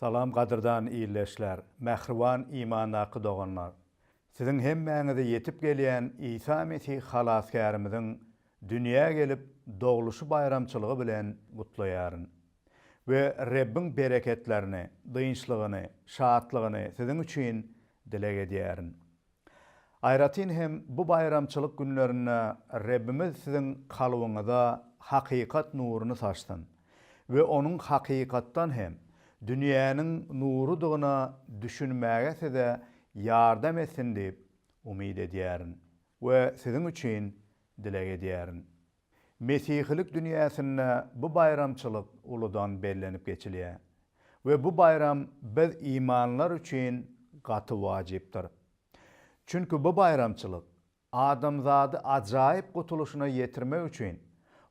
Salam gadyrdan ildeşler, mähriban imandaky doganlar! Siziň hemmäňizi ýetip gelýän Isa Mesih Halasgärimiziň dünýä gelip dogluşy baýramçylygy bilen gutlaýaryn. We Rebbiň bereketlerini, dynçlygyny, şatlygyny siziň üçin dileg edýärin. Aýratyn hem bu baýramçylyk günlerinde Rebbimiz siziň kalbyňyza hakykat nuruny saçsyn we Onuň hakykatdan hem dünýäniň nurudygyna düşünmäge size ýardam etsin diýip umyt edýärin we siziň üçin dileg edýärin. Mesihilik dünýäsinde bu baýramçylyk uludan bellenip geçilýär we bu baýram biz imanlylar üçin gaty wajypdyr. Çünki bu baýramçylyk adamzady ajaýyp gutulyşyna ýetirmek üçin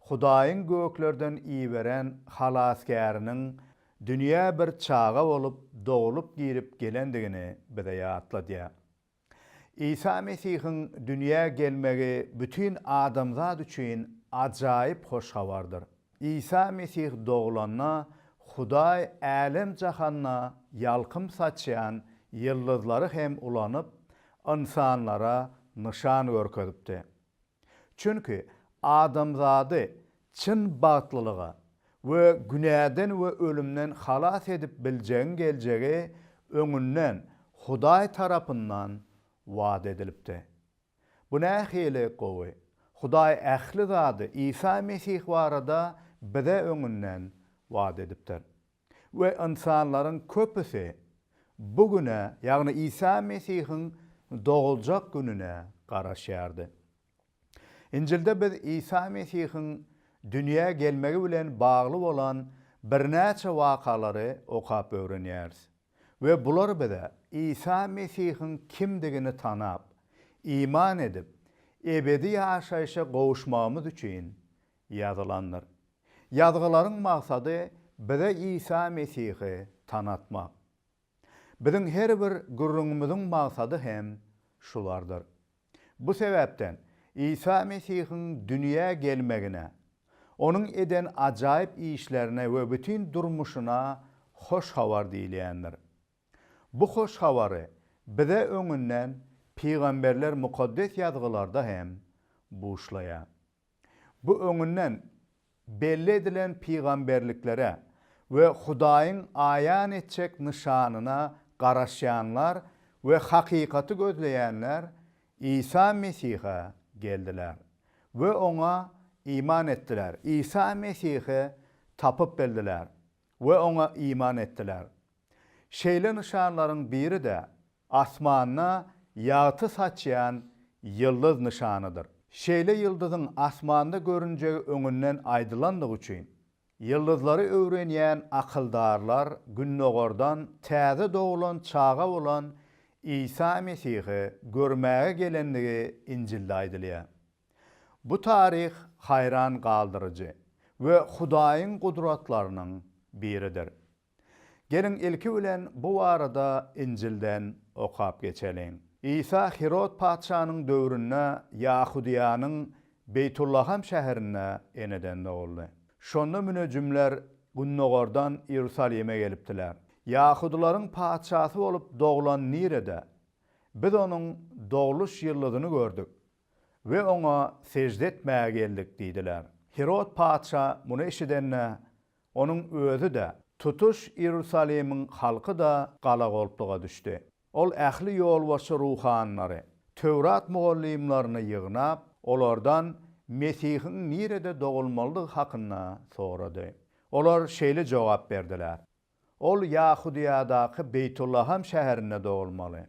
Hudaýyň göklerden iberen Halasgäriniň dünýä bir çaga bolup doglup girip gelendigini bize ýatladýar. Isa Mesihiň dünýä gelmegi bütin adamzat üçin ajaýyp hoş habardyr. Isa Mesih doglanda, Hudaý älem-jahanda ýalkym saçýan ýyldyzlary hem ulanyp, ynsanlara nyşan görkezipdi. Çünki adamzady çyn bagtlylyga we günäden we ölümden halas edip biljegiň geljegi öňünden Hudaý tarapyndan wada edilipdi. Bu nähili gowy! Hudaý ähli zady Isa Mesih barada bize öňünden wada edipdir. We ynsanlaryň köpüsi bu güne, ýagny Isa Mesihiň doguljak gününe garaşýardy. Injilde biz Isa Mesihiň dünýä gelmegi bilen bagly bolan birnäçe wakalary okap öwrenýäris. We bular bize Isa Mesihiň kimdigini tanap, iman edip, ebedi ýaşaýşa gowuşmagymyz üçin ýazylandyr. Ýazgylaryň maksady bize Isa Mesihi tanatmak. Biziň her bir gürrüňimiziň maksady hem şulardyr. Bu sebäpden Isa Mesihiň dünýä gelmegine, Onuň eden ajaýyp işlerine we bütin durmuşyna Hoş Habar diýilýändir. Bu Hoş Habary bize öňünden pygamberler Mukaddes Ýazgylarda hem buşlaýar. Bu öňünden belli edilen pygamberliklere we Hudaýyň aýan etjek nyşanyna garaşýanlar we hakykaty gözleýänler Isa Mesihe geldiler we Oňa iman etdiler. Isa Mesihi tapyp bildiler we Oňa iman etdiler. Şeýle nyşanlaryň biri-de Asmanda ýagty saçýan ýyldyz nyşanydyr. Şeýle ýyldyzyň asmanda görünjegi öňünden aýdylandygy üçin, ýyldyzlary öwrenýän akyldarlar gündogardan täze doglan çaga bolan Isa Mesihi görmäge gelendigi Injilde aýdylýar. Bu taryh haýran galdyryjy we Hudaýyň gudratlarynyň biridir. Geliň ilki bilen bu barada Injilden okap geçeliň. Isa Hirod patyşanyň döwründe Ýahudyýanyň Beýtullaham şäherinde eneden doguldy. Şonda münejimler gündogardan Iýerusalime gelipdiler. Ýahudylaryň patyşasy bolup doglan nirede? Biz onuň dogluş ýyldyzyny gördük we oňa sežde etmäge geldik diýdiler. Hirod patyşa muny eşidende, Onuň özi-de, tutuş Iýerusalimiň halky-da galagolpluga düşdi. Ol ähli ýolbaşçy ruhanylary, Töwrat mugallymlaryny ýygnap, olardan Mesihiň nirede dogulmalydygy hakynda sorady. Olar şeýle jogap berdiler, Ol Ýahudyýadaky Beýtullaham şäherinde dogulmaly.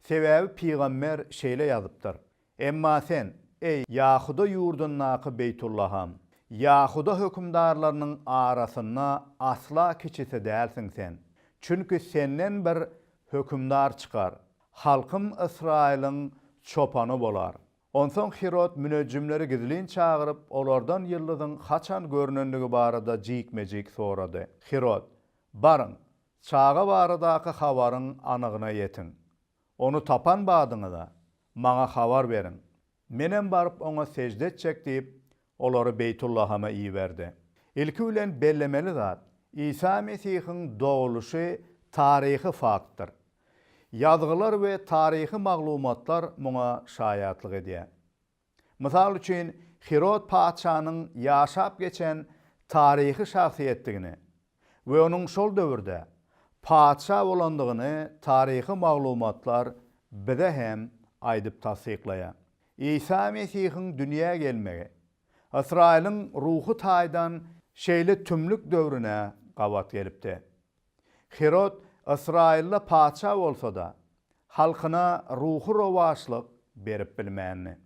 Sebäbi pygamber şeýle ýazypdyr, Emma sen, eý, Ýahuda ýurdundaky Beýtullaham, Ýahuda hökümdarlarynyň arasynda asla kiçisi dälsiň sen. Çünki senden bir hökümdar çykar, halkym Ysraýylyň çopany bolar. Onsoň Hirod münejjimleri gizlin çagyryp, olardan ýyldyzyň haçan görnendigi barada jikme-jik sorady. Hirod, Baryň, çaga baradaky habaryň anygyna ýetiň. Ony tapan badyňyza, maňa habar beriň. Menem baryp oňa sežde etjek diýip, olary Beýtullahama iberdi. Ilki bilen bellemeli zat, Isa Mesihiň dogluşy. taryhy faktdyr. Ýazgylar we taryhy maglumatlar muňa şaýatlyk edýär. Mysal üçin, Hirod patyşanyň ýaşap geçen taryhy şahsyýetdigini we onuň şol döwürde patyşa bolandygyny taryhy maglumatlar bize hem aýdyp tassyklaýar. Isa Mesihiň dünýä gelmegi Ysraýylyň ruhy taýdan şeýle tümlük döwrüne gabat gelipdi. Hirod Ysraýylda patyşa bolsa-da, halkyna ruhy rowaçlyk berip bilmändi.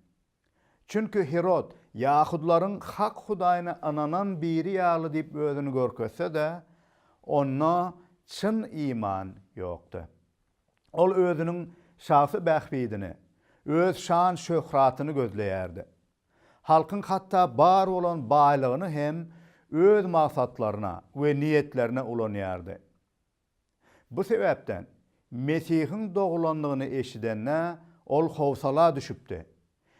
Çünki Hirod ýahudylaryň hak Hudaýyna ynanan biri ýaly diýip özüni görkezse-de, onda çyn iman ýokdy. Ol özüniň şahsy bähbidini, öz şan-şöhratyny gözleýärdi. Halkyň hatda bar bolan baýlygyny hem öz maksatlaryna we niýetlerine ulanýardy. Bu sebäpden, Mesihiň dogulandygyny eşidende, ol howsala düşüpdi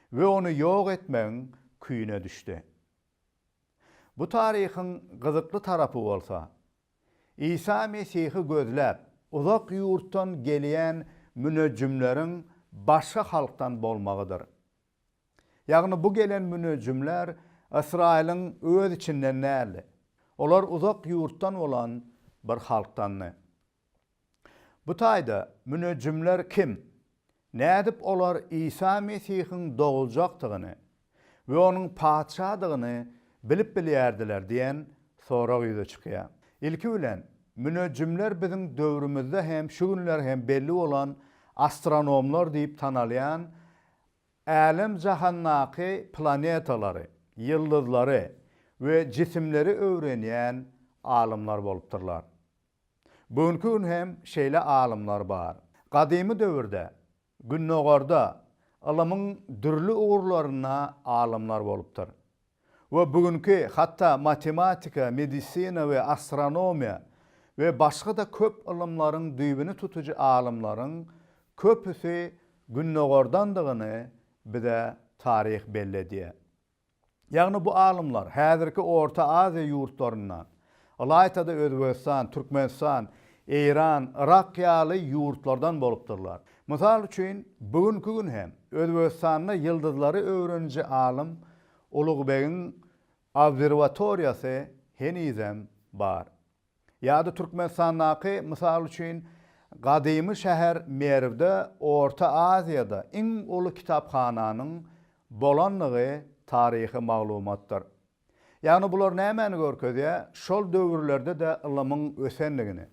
we ony ýok etmegiň küýüne düşdi. Bu taryhyň gyzykly tarapy bolsa, Isa Mesihi gözläp, uzak ýurtdan gelýän münejjimleriň başga halkdan bolmagydyr. Ýagny bu gelen münejjimler Ysraýylyň öz içinden däldi. Olar uzak ýurtdan bolan bir halkdandy. Bu taýda münejjimler kim? Nädip olar Isa Mesihiň doguljakdygyny we onuň patyşadygyny bilip bilýärdiler diýen sorag ýüze çykýar. Ilki bilen, münejjimler biziň döwrümizde hem şu günler hem belli bolan astronomlar diýip tanalýan Älem-jahandaky planetalary, ýyldyzlary we jisimleri öwrenýän alymlar bolupdyrlar. Bu günki gün hem şeýle alymlar bar. Gadymy döwürde Gündogarda ylymyň dürli ugurlarynda alymlar bolupdyr. We bu günki hatda matematika, medisina we astronomiýa we başga-da köp ylymlaryň düýbüni tutujy alymlaryň köpüsi Gündogardandygyny bize taryh belli edýär. Ýagny bu alymlar häzirki Orta Aziýa ýurtlaryndan, ylaýta-da Özbegistan, Türkmenistan, Eýran, Yrak ýaly ýurtlardan bolupdyrlar. Mysal üçin, bu günki gün hem Özbegistanda ýyldyzlary öwreniji alym Ulugbegiň obserwatoriýasy henizem bar. Ýa-da Türkmenistandaky, mysal üçin, gadymy şäher Merwde Orta Aziýada iň uly kitaphananyň bolandygy taryhy maglumatdyr. Ýagny bular nämäni görkezýär? Şol döwürlerde-de ylymyň ösendigini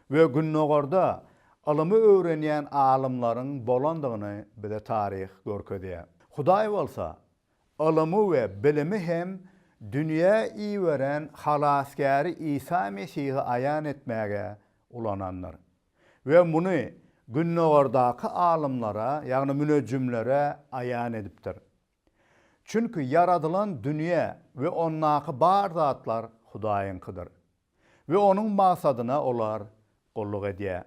we Gündogarda ylymy öwrenýän alymlaryň bolandygyny bize taryh görkezýär. Hudaý bolsa ylymy we bilimi hem dünýä iberen Halasgäri Isa Mesihi aýan etmäge ulanandyr. We muny Gündogardaky alymlara, ýagny münejjimlere aýan edipdir. Çünki ýaradylan dünýä we ondaky bar zatlar Hudaýyňkydyr. We Onuň maksadyna olar gulluk edýär.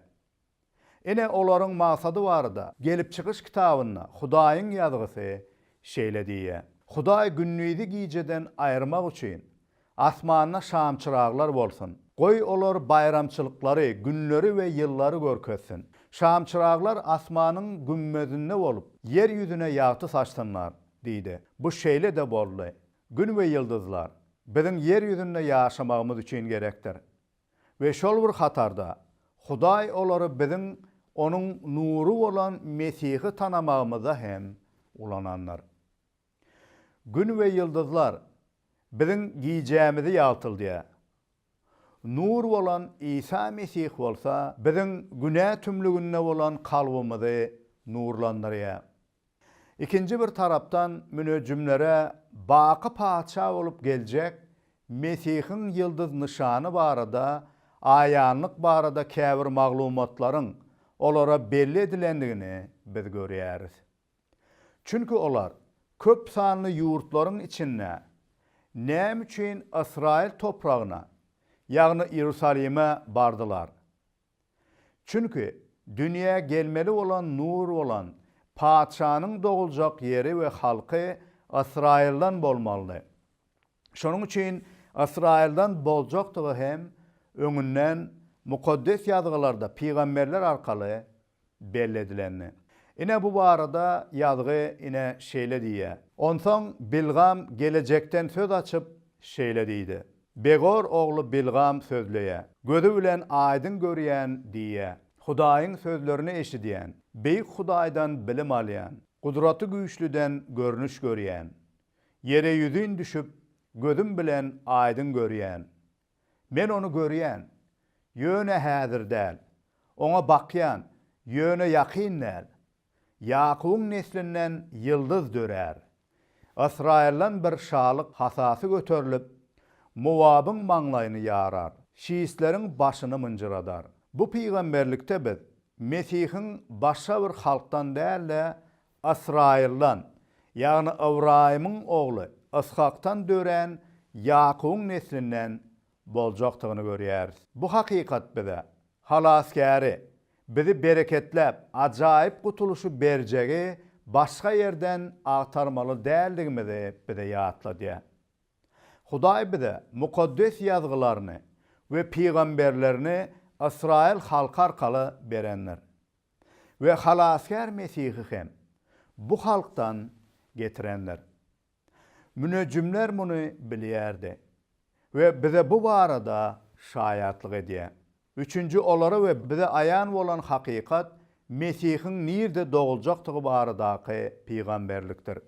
Ine, olaryň maksady barada Gelip çykyş kitabynda Hudaýyň ýazgysy şeýle diýýär, Hudaý gündizi gijeden aýyrmak üçin, asmanda şamçyraglar bolsun. Goý, olar baýramçylyklary, günleri we ýyllary görkezsin. Şamçyraglar asmanyň gümmezinde bolup, ýer ýüzüne ýagty saçsynlar diýdi. Bu şeýle-de boldy. Gün we ýyldyzlar biziň ýer ýüzünde ýaşamagymyz üçin gerekdir. We şol bir hatarda, Hudaý olary biziň Onuň nury bolan Mesihi tanamagymyzda hem ulanandyr. Gün we ýyldyzlar biziň gijämizi ýagtyldýar. Nur bolan Isa Mesih bolsa biziň günä tümlüginde bolan kalbymyzy nurlandyrýar. Ikinji bir tarapdan münejjimlere baky patyşa bolup geljek Mesihiň ýyldyz nyşany barada aýanlyk barada käbir maglumatlaryň olara belli edilendigini biz görýäris. Çünki olar köp sanly ýurtlaryň içinde näme üçin Ysraýyl topragyna, ýagny Iýerusalime bardylar? Çünki dünýä gelmeli bolan nur bolan Patyşanyň doguljak ýeri we halky Ysraýyldan bolmalydy. Şonuň üçin Ysraýyldan boljakdygy hem öňünden Mukaddes Ýazgylarda pygamberler arkaly belli edilendi. Ine bu barada Ýazgy ine şeýle diýýär. Onsoň Bilgam gelejekden söz açyp, şeýle diýdi, Begor ogly Bilgam sözleýär, gözi bilen aýdyň görýän diýýär, Hudaýyň sözlerini eşidýän, Beýik Hudaýdan bilim alýan, Gudraty Güýçlüden görnüş görýän. Ýere ýüzin düşüp, gözüm bilen aýdyň görýän. Men ony görýän, ýöne häzir däl. Oňa bakýan, ýöne ýakyn däl. Ýakubyň neslinden ýyldyz dörär. Ysraýyldan bir şalyk hasasy göterilip, Mowabyň maňlaýyny ýarar, şisleriň başyny mynjyradar. Bu pygamberlikde biz Mesihiň başga bir halkdan däl-de, Ysraýyldan, ýagny Ybraýymyň ogly Yshakdan dörän Ýakubyň neslinden boljakdygyny görýäris. Bu hakykat bize Halasgäri, bizi bereketläp, ajaýyp gutulyşy berjegi başga ýerden agtarmaly däldigimizi bize ýatladýar. Hudaý bize Mukaddes Ýazgylaryny we pygamberlerini ysraýyl halky arkaly berendir. We Halasgär Mesihi hem bu halkdan getirendir. Münejjimler muny bilýärdi we bize bu barada şaýatlyk edýär. Üçünji olara we bize aýan bolan hakykat Mesihiň nirde doguljakdygy baradaky pygamberlikdir.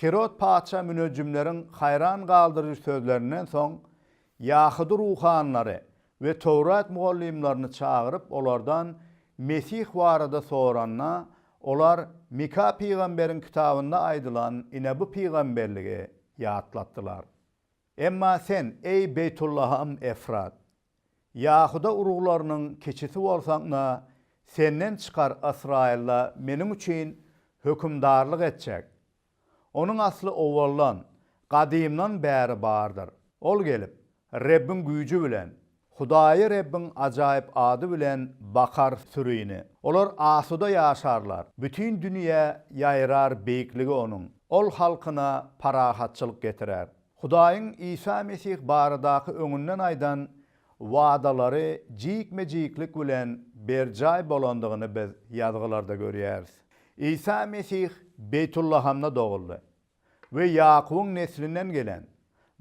Hirod patyşa münejjimleriň haýran galdyryjy sözlerinden soň, ýahudy ruhanylary we Töwrat mugallymlaryny çagyryp, olardan Mesih barada soranda, olar Mika pygamberiň kitabynda aýdylan ine bu pygamberligi ýatlatdylar. Emma sen, eý Beýtullaham Efrat, Ýahuda uruglarynyň kiçisi bolsaň-da, senden çykar Ysraýylda Meniň üçin hökümdarlyk etjek. Onuň asly owaldan, gadymdan bäri bardyr. Ol gelip, Rebbiň güýji bilen, Hudaýy Rebbiň ajaýyp ady bilen bakar sürini. Olar asuda ýaşarlar, bütin dünýä ýaýrar beýikligi Onuň. Ol halkyna parahatçylyk getirer. Hudaýyň Isa Mesih baradaky öňünden aýdan wadalary jikme-jiklik bilen berjaý bolandygyny biz Ýazgylarda görýäris. Isa Mesih Beýtullahamda doguldy we Ýakubyň neslinden gelen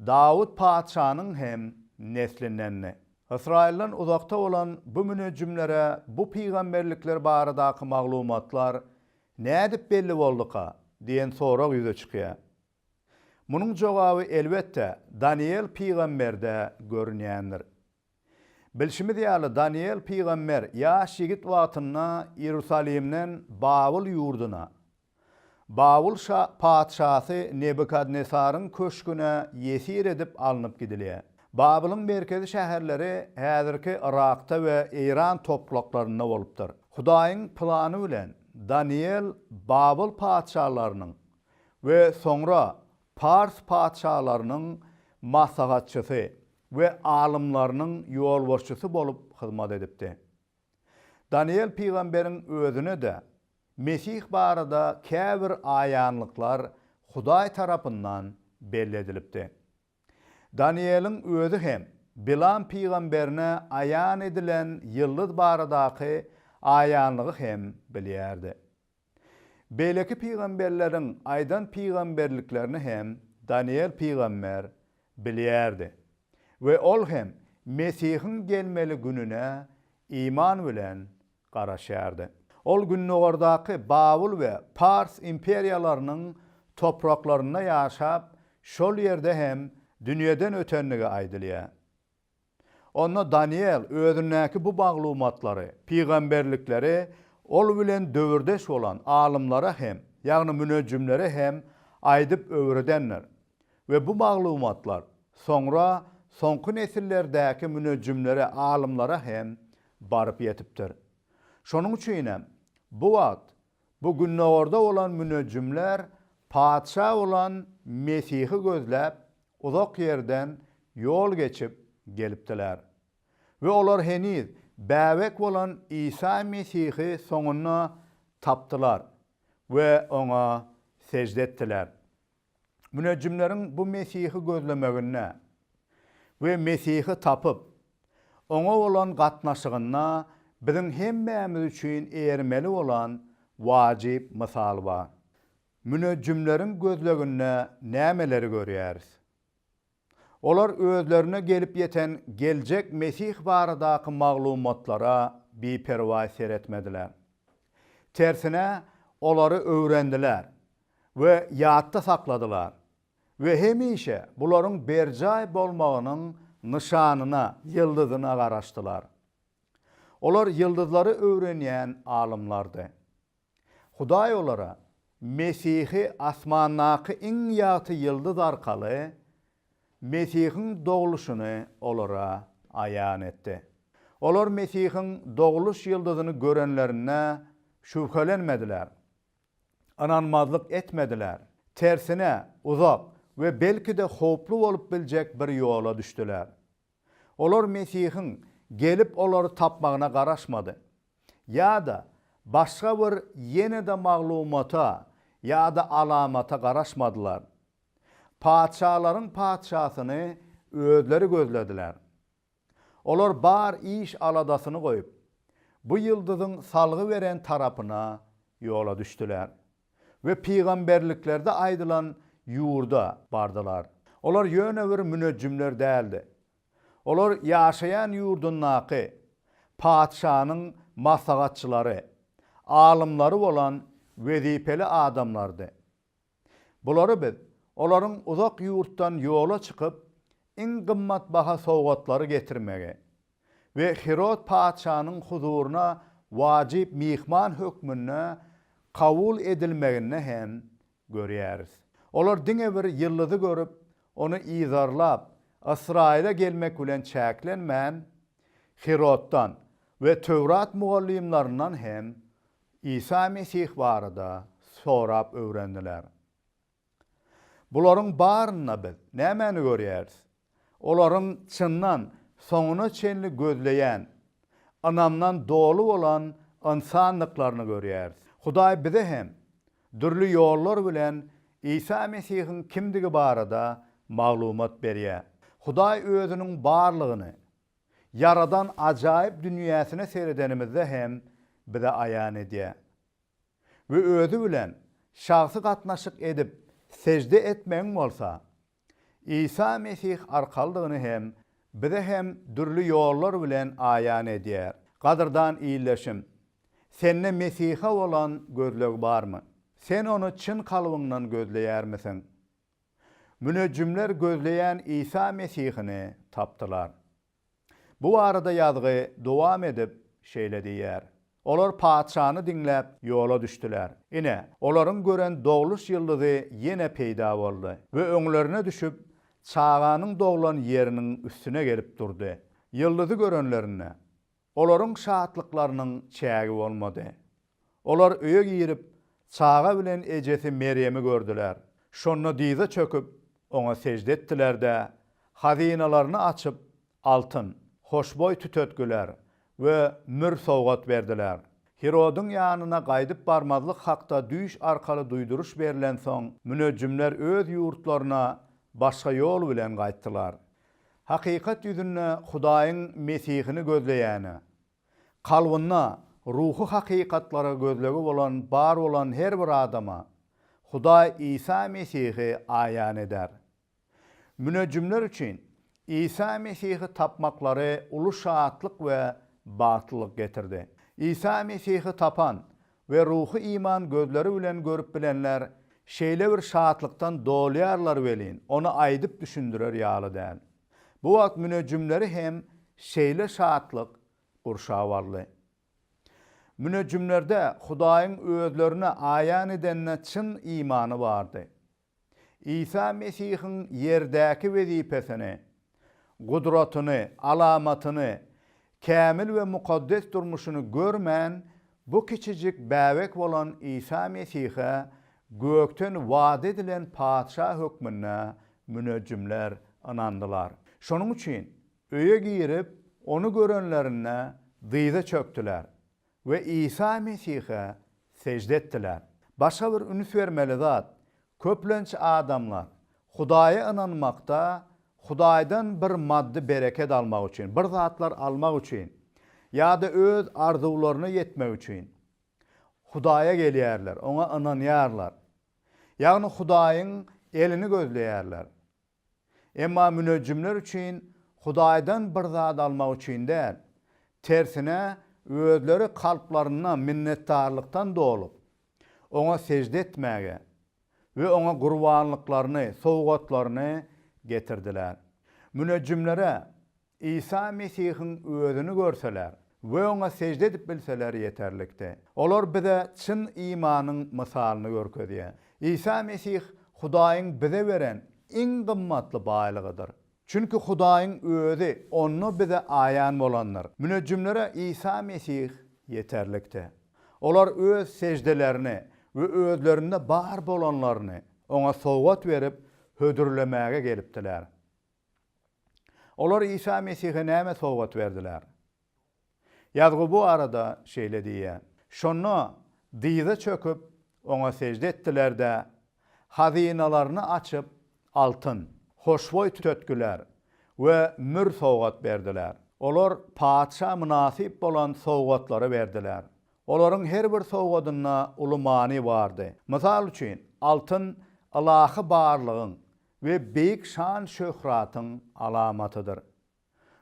Dawut patyşanyň hem neslindendi. Ysraýyldan uzakda bolan bu münejjimlere bu pygamberlikler baradaky maglumatlar nädip belli bolduka diýen sorag ýüze çykýar. Munuň jogaby, elbetde, Danyýel pygamberde görünýändir. Bilşimiz ýaly, Danyýel pygamber ýaş ýigit wagtynda Iýerusalimden Babyl ýurduna, Babyl şa patyşasy Nebukadnesaryň köşgüne ýesir edip alnyp gidilýär. Babylyň merkezi şäherleri häzirki Yrakda we Eýran topraklarynda bolupdyr. Hudaýyň plany bilen Danyýel Babyl patyşalarynyň we soňra pars patyşalarynyň maslahatçysy we alymlarynyň ýolbaşçysy bolup hyzmat edipdi. Danyýel pygamberiň özüne-de Mesih barada käbir aýanlyklar Hudaý tarapyndan belli edilipdi. Danyýeliň özi hem Bilam pygamberine aýan edilen ýyldyz baradaky aýanlygy hem bilýärdi. Beýleki pygamberleriň aýdan pygamberliklerini hem Danyýel pygamber bilýärdi we ol hem Mesihiň gelmeli gününe iman bilen garaşýardy. Ol gündogardaky Babyl we Pars imperiýalarynyň topraklarynda ýaşap, şol ýerde hem dünýeden ötendigi aýdylýar. Onda Danyýel özündäki bu maglumatlary, pygamberlikleri ol bilen döwürdeş bolan alymlara hem, ýagny münejjimlere hem aýdyp öwredendir we bu maglumatlar soňra soňky nesillerdäki münejjimlere, alymlara hem baryp ýetipdir. Şonuň üçinem bu wagt bu gündogarda bolan münejjimler patyşa bolan Mesihi gözläp uzak ýerden ýol geçip gelipdiler. We olar heniz bäbek bolan Isa Mesihi soňunda tapdylar we Oňa sežde etdiler. Münejjimleriň bu Mesihi gözlemeginde we Mesihi tapyp, Oňa bolan gatnaşygynda biziň hemmämiz üçin eýermeli bolan wajyp mysal bar. Münejjimleriň gözleginde nämeleri görýäris? Olar özlerine gelip ýeten geljek Mesih baradaky maglumatlara biperwaý seretmediler. Tersine, olary öwrendiler we ýatda sakladylar we hemişe bularyň berjaý bolmagynyň nyşanyna, ýyldyzyna garaşdylar. Olar ýyldyzlary öwrenýän alymlardy. Hudaý olara Mesihi asmandaky iň ýagty ýyldyz arkaly Mesihiň dogluşyny olara aýan etdi. Olar Mesihiň dogluş ýyldyzyny görenlerinde şübhelenmediler, ynanmazlyk etmediler. Tersine, uzak we belki-de howply bolup biljek bir ýola düşdüler. Olar Mesihiň gelip olary tapmagyna garaşmady. Ýa-da başga bir ýene-de maglumata ýa-da alamata garaşmadylar. Patyşalaryň Patyşasyny özleri gözlediler. Olar bar iş-aladasyny goýup, bu ýyldyzyň salgy beren tarapyna ýola düşdüler we pygamberliklerde aýdylan ýurda bardylar. Olar ýöne bir münejjimler däldi. Olar ýaşaýan ýurdundaky patyşanyň maslahatçylary, alymlary bolan wezipeli adamlardy. Bulary biz olaryň uzak ýurtdan ýola çykyp, iň gymmatbaha sowgatlary getirmegi we Hirod patyşanyň huzuryna wajyp myhman hökmünde kabul edilmeginde hem görýäris. Olar diňe bir ýyldyzy görüp, ony yzarlap, Ysraýyla gelmek bilen çäklenmän, Hiroddan we Töwrat mugallymlaryndan hem Isa Mesih barada sorap öwrendiler. Bularyň barynda biz nämäni görýäris? Olaryň çyndan soňuna çenli gözleýän, ynamdan doly bolan ynsandyklaryny görýäris. Hudaý bize hem dürli ýollar bilen Isa Mesihiň kimdigi barada maglumat berýär. Hudaý Özüniň barlygyny, ýaradan ajaýyp dünýäsine seredenimizde hem bize aýan edýär. We Özi bilen şahsy gatnaşyk edip sežde etmegiň bolsa, Isa Mesih arkalydygyny hem bize hem dürli ýollar bilen aýan edýär. Gadyrdan ildeşim, sende Mesihe bolan gözleg barmy? Sen Ony çyn kalbyňdan gözleýärmisiň? Münejjimler gözleýän Isa Mesihini tapdylar. Bu barada ýazgy dowam edip, şeýle diýýär, Olar patyşany diňläp, ýola düşdüler. Ine, olaryň gören dogluş ýyldyzy ýene peýda boldy we öňlerine düşüp, çaganyň doglan ýeriniň üstüne gelip durdy. Ýyldyzy görenlerinde, Olaryň şatlyklarynyň çägi bolmady. Olar öýe girip, çaga bilen ejesi Merýemi gördüler. Şonda dyza çöküp, oňa sežde etdiler-de, hazynalaryny açyp, altyn, hoşboý tütetgiler we mür sowgat berdiler. Hirodyň ýanyna gaýdyp barmazlyk hakda düýş arkaly duýduryş berlensoň, münejjimler öz ýurtlaryna başga ýol bilen gaýtdylar. Hakykat ýüzünde Hudaýyň Mesihini gözleýäne, kalbynda ruhy hakykatlara gözlegi bolan bar bolan her bir adama Hudaý Isa Mesihi aýan eder. Münejjimler üçin Isa Mesihi tapmaklary uly şatlyk we bagtlylyk getirdi. Isa Mesihi tapan we ruhy iman gözleri bilen görüp bilenler şeýle bir şatlykdan dolýarlar welin, ony aýdyp düşündirer ýaly däl. Bu wagt münejjimleri hem şeýle şatlyk gurşap aldy. Münejjimlerde Hudaýyň özlerine aýan edenine çyn imany bardy. Isa Mesihiň ýerdäki wezipesini, gudratyny, alamatyny, kämil we mukaddes durmuşyny görmän, bu kiçijik bäbek bolan Isa Mesihe gökden wada edilen Patyşa hökmünde münejjimler ynandylar. Şonuň üçin öýe girip, Ony görenlerinde dyza çökdüler we Isa Mesihe sežde etdiler. Başga bir üns bermeli zat, köplenç adamlar Hudaýa ynanmakda. Hudaýdan bir maddy bereket almak üçin, bir zatlar almak üçin ýa-da öz arzuwlaryna ýetmek üçin Hudaýa gelýärler, Oňa ynanýarlar. Ýagny Hudaýyň elini gözleýärler. Emma münejjimler üçin Hudaýdan bir zat almak üçin däl, tersine özleri kalplarynda minnetdarlykdan dolup, Oňa sežde etmäge we Oňa gurbanlyklaryny, sowgatlaryny getirdiler. Münejjimlere Isa Mesihiň Özüni görseler we Oňa sežde edip bilseler ýeterlikdi. Olar bize çyn imanyň mysalyny görkezýär. Isa Mesih Hudaýyň bize beren iň gymmatly baýlygydyr. Çünki Hudaýyň Özi Onda bize aýan bolandyr. Münejjimlere Isa Mesih ýeterlikdi. Olar öz seždelerini we özlerinde bar bolanlaryny Oňa sowgat berip hödürlemäge gelipdiler. Olar Isa Mesihe näme sowgat berdiler? Ýazgy bu barada şeýle diýýär, Şonda dyza çöküp, Oňa sežde etdiler-de, hazynalaryny açyp, altyn, hoşboý tütetgiler we mür sowgat berdiler. Olar patyşa mynasyp bolan sowgatlary berdiler. Olaryň her bir sowgadynda uly many bardy. Mysal üçin, altyn ylahy barlygyň we beýik şan-şöhratyň alamatydyr.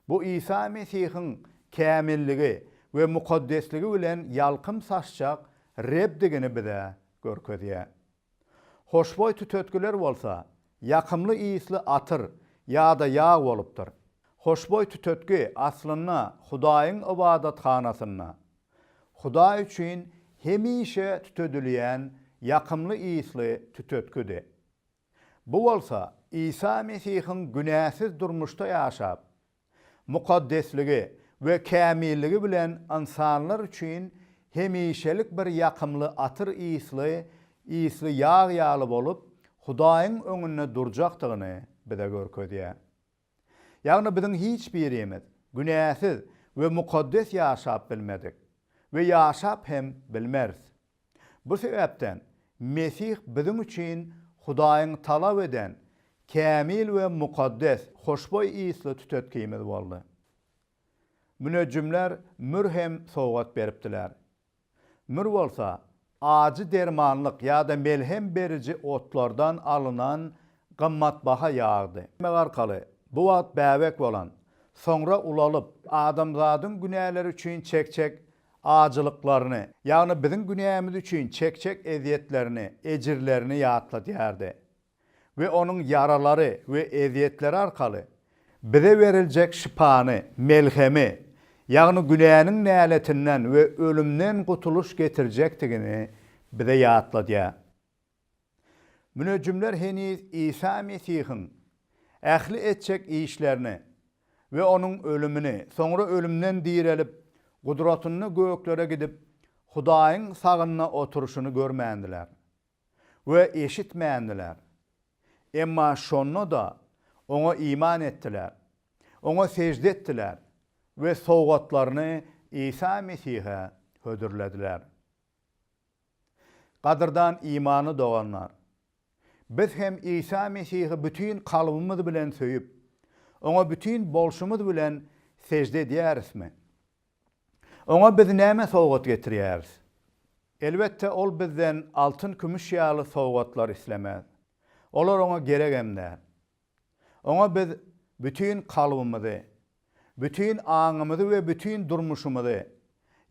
Bu Isa Mesihiň kämilligi we mukaddesligi bilen ýalkym saçjak Rebdigini bize görkezýär. Hoşboý tütetgiler bolsa, ýakymly ysly atyr ýa-da ýag bolupdyr. Hoşboý tütetgi aslynda Hudaýyň ybadathanasynda, Hudaý üçin hemişe tütedilýän ýakymly ysly tütetgidi. Bu bolsa Isa Mesihiň günäsiz durmuşda ýaşap, mukaddesligi we kämilligi bilen ynsanlar üçin hemişelik bir ýakymly atyr ysly ysly ýag ýaly bolup, Hudaýyň öňünde durjakdygyny bize görkezýär. Ýagny biziň hiç birimiz günäsiz we mukaddes ýaşap bilmedik we ýaşap hem bilmeris. Bu sebäpden Mesih biziň üçin Hudaýyň talap eden kämil we mukaddes hoşboý ysly tütetgimiz boldy. Münejjimler mür hem sowgat beripdiler. Mür bolsa, ajy dermanlyk ýa-da melhem beriji otlardan alnan gymmatbaha ýagdy. Arkaly bu wagt bäbek bolan, soňra ulalyp, adamzadyň günäleri üçin çekjek ajylyklaryny, ýagny biziň günämiz üçin çekjek ezýetlerini, ejirlerini ýatladýardy we Onuň ýaralary we ezýetleri arkaly bize beriljek şypany, melhemi, ýagny günäniň näletinden we ölümden gutulyş getirjekdigini bize ýatladýar. Münejjimler heniz Isa Mesihiň ähli etjek işlerini we Onuň ölümini, soňra ölümden direlip, gudratynda göklere gidip, Hudaýyň sagynda oturyşyny görmändiler we eşitmändiler. Emma şonda-da Oňa iman etdiler, Oňa sežde etdiler we sowgatlaryny Isa Mesihe hödürlediler. Gadyrdan imanly doganlar! Biz hem Isa Mesihi bütin kalbymyz bilen söýüp, Oňa bütin bolşumyz bilen sežde edýärismi? Oňa biz näme sowgat getirýäris? Elbetde, Ol bizden altyn-kümüş ýaly sowgatlar islemez. Olar Oňa geregem däl. Oňa biz bütin kalbymyzy, bütin aňymyzy we bütin durmuşymyzy,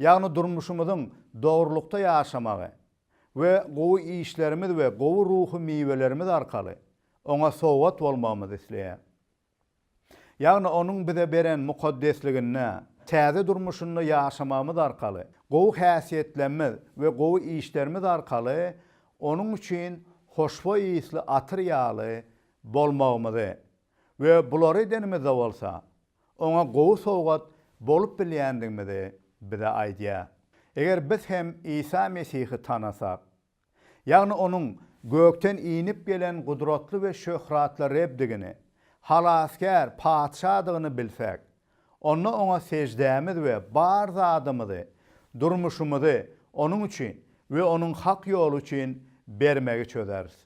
ýagny durmuşymyzyň dogrulykda ýaşamagy we gowy işlerimiz we gowy ruhy miwelerimiz arkaly Oňa sowgat bolmagymyzy isleýär. Ýagny Onuň bize beren mukaddesliginde, täze durmuşynda ýaşamagymyz arkaly, gowy häsiýetlerimiz we gowy işlerimiz arkaly Onuň üçin hoşboý ysly atyr ýaly bolmagymyzy we bulary edenimizde bolsa, Oňa gowy sowgat bolup bilýändigimizi bize aýdýar. Eger biz hem Isa Mesihi tanasak, ýagny Onuň gökden inip gelen gudratly we şöhratly Rebdigini, Halasgär, Patyşadygyny bilsek, onda Oňa seždämiz we bar zadymyzy, durmuşymyzy Onuň üçin we Onuň hak ýoly üçin bermegi çözeris.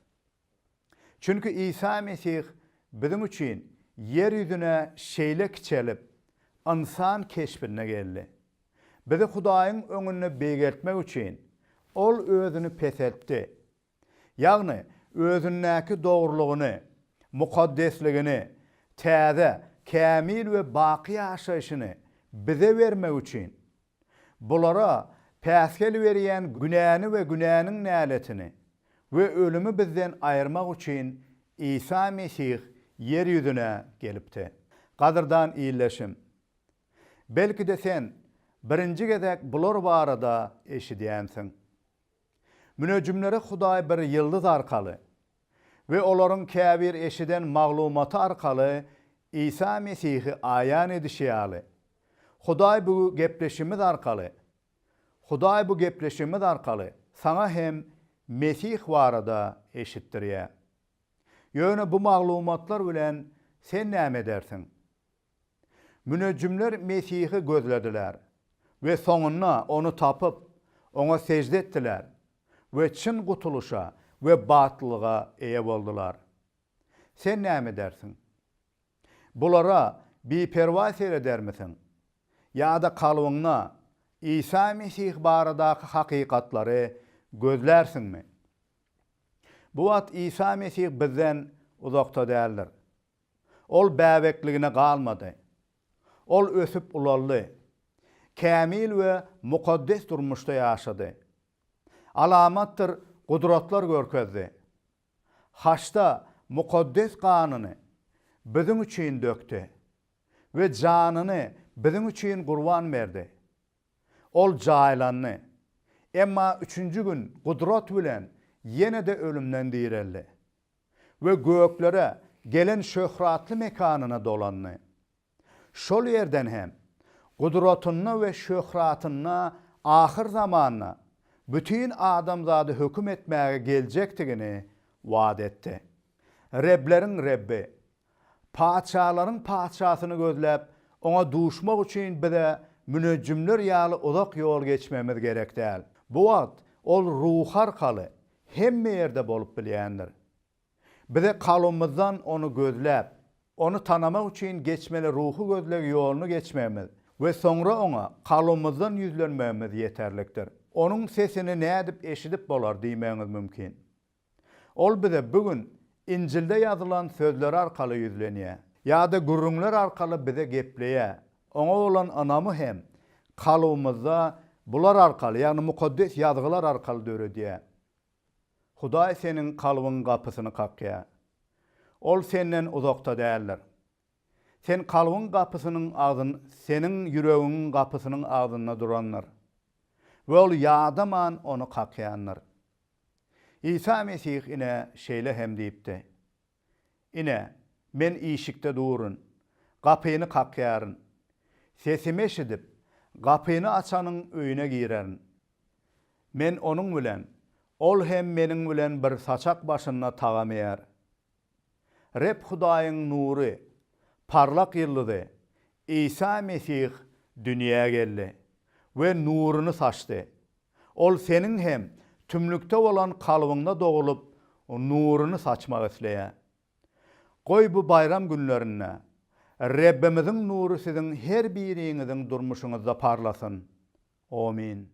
Çünki Isa Mesih biziň üçin ýer ýüzüne şeýle kiçelip, ynsan keşbinde geldi. Bizi Hudaýyň öňünde beýgeltmek üçin, Ol Özüni peseltdi. Ýagny, Özündäki dogrulygyny, mukaddesligini, täze, kämil we baky ýaşaýşyny bize bermek üçin, bulara päsgel berýän günäni we günäniň näletini we ölümi bizden aýyrmak üçin Isa Mesih ýer ýüzüne gelipdi. Gadyrdan ildeşim! Belki-de sen birinji gezek bular barada eşidýänsiň. Münejjimlere Hudaý bir ýyldyz arkaly we olaryň käbir eşiden maglumaty arkaly Isa Mesihi aýan edişi ýaly, Hudaý bu gepleşimiz arkaly Hudaý bu gepleşigimiz arkaly saňa hem Mesih barada eşitdirýär. Ýöne bu maglumatlar bilen sen näme edersiň? Münejjimler Mesihi gözlediler we soňunda Ony tapyp, Oňa sežde etdiler we çyn gutulyşa we bagtlylyga eýe boldular. Sen näme edersiň? Bulara biperwaý seredermisiň? Ýa-da kalbyňda Isa Mesih baradaky hakykatlary gözlärsiňmi? Bu wagt Isa Mesih bizden uzakda däldir. Ol bäbekligine galmady. Ol ösüp ulaldy. Kämil we mukaddes durmuşda ýaşady. Alamatdyr gudratlar görkezdi. Haçda mukaddes ganyny biziň üçin dökdi we janyny biziň üçin gurban berdi. Ol jaýlandy. Emma üçünji gün gudrat bilen ýene-de ölümden direldi. We göklere, gelen şöhratly mekanyna dolandy. Şol ýerden hem, gudratynda we şöhratynda ahyrzamanda bütin adamzady höküm etmäge geljekdigini wada etdi. Rebleriň Rebbi, patyşalaryň Patyşasyny gözläp, Oňa duşmak üçin bize münejjimler ýaly uzak ýol geçmemiz gerek däl. Bu wagt Ol Ruhy arkaly hemme ýerde bolup bilýändir. Bize kalbymyzdan Ony gözläp, Ony tanamak üçin geçmeli ruhy gözleg ýoluny geçmegimiz we soňra Oňa kalbymyzdan ýüzlenmegimiz ýeterlikdir. Onuň sesini nädip eşidip bolar diýmegiňiz mümkin. Ol bize bu gün Injilde ýazylan sözleri arkaly ýüzlenýär. Ýa-da gürrüňler arkaly bize gepleýär. Oňa bolan ynamy hem kalbymyzda bular arkaly, ýagny Mukaddes Ýazgylar arkaly döredýär. Hudaý seniň kalbyň gapysyny kakýar. Ol senden uzakda däldir. Sen kalbyň gapysynyň agzyn seniň ýüregiňiň gapysynyň agzynda durandyr. We ol ýadaman ony kakýandyr. Isa Mesih ine şeýle hem diýipdi, Ine, Men işikde durun, gapyny kakýaryn. Sesimi eşidip, gapyny açanyň öýüne girerin. Men onuň bilen, ol hem Meniň bilen bir saçak başynda tagam iýer. Reb Hudaýyň nury, parlak ýyldyzy, Isa Mesih dünýä geldi we nuruny saçdy. Ol seniň hem tümlükde bolan kalbyňda dogulyp, nuruny saçmak isleýär. Goý bu baýram günlerinde Rebbimiziň nury siziň her biriňiziň durmuşyňyzda parlasyn. Omyn.